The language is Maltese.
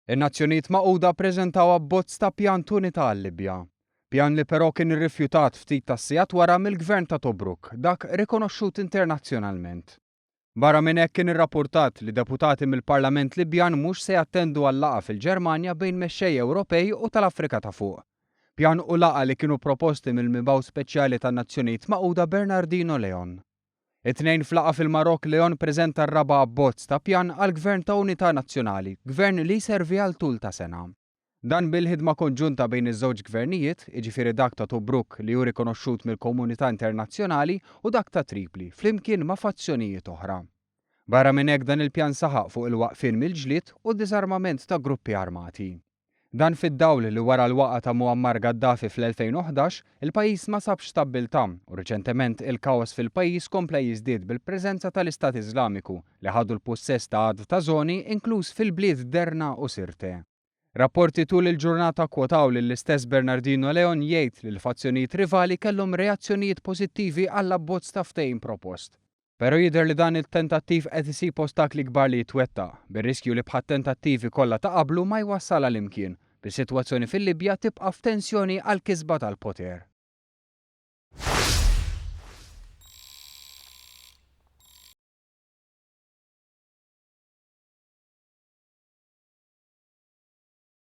In-Nazzjonijiet Magħquda ppreżentaw abbozz ta' pjan t'unità għal-Libja. Pjan li però kien irrifjutat ftit tas-sigħat wara mill-Gvern ta' Tobruk, dak rikonoxxut internazzjonalment. Barra minn hekk kien irrappurtat li deputati mill-Parlament Libjan mhux se jattendu għal-laqgħa fil-Ġermanja bejn mexxejja Ewropej u tal-Afrika ta' Fuq. Pjan u laqgħa li kienu proposti mill-Mibgħut Speċjali tan-Nazzjonijiet Magħquda Bernardino Leon. It-Tnejn f'laqgħa fil-Marokk Leon preżenta r-raba' abbozz ta' pjan għal Gvern ta' Unità Nazzjonali, gvern li jservi għal tul ta' sena. Dan bil-ħidma konġunta bejn iż-żewġ gvernijiet, jiġifieri dak ta' Tobruk li hu rikonoxxut mill-komunità internazzjonali u dak ta' Tripli, flimkien ma' fazzjonijiet oħra. Barra minn hekk dan il-pjan saħaq fuq il-waqfien mill-ġlied u d-diżarmament ta' gruppi armati. Dan fid-dawl li wara l-waqgħa ta' Muammar Gaddafi fl-2011, il-pajjiż ma sabx stabbiltà u riċentement il-kaos fil-pajjiż kompla jiżdied bil-preżenza tal-Istat Iżlamiku li ħadu l-pussess ta' għadd ta' żoni inkluż fil-bliet Derna u Sirte. Rapporti tul il-ġurnata kkwotaw lill-istess Bernardino Leon jgħid li l-fazzjonijiet rivali kellhom reazzjonijiet pożittivi għall-abbozz ta' ftehim propost. Però jidher li dan it-tentattiv qed isib ostakli kbar li jitwettaq, bir-riskju li bħat-tentattivi kollha ta' qablu ma jwassal għal imkien, bis-sitwazzjoni fil-Libja tibqa' f'tensjoni għall-kisba tal-poter.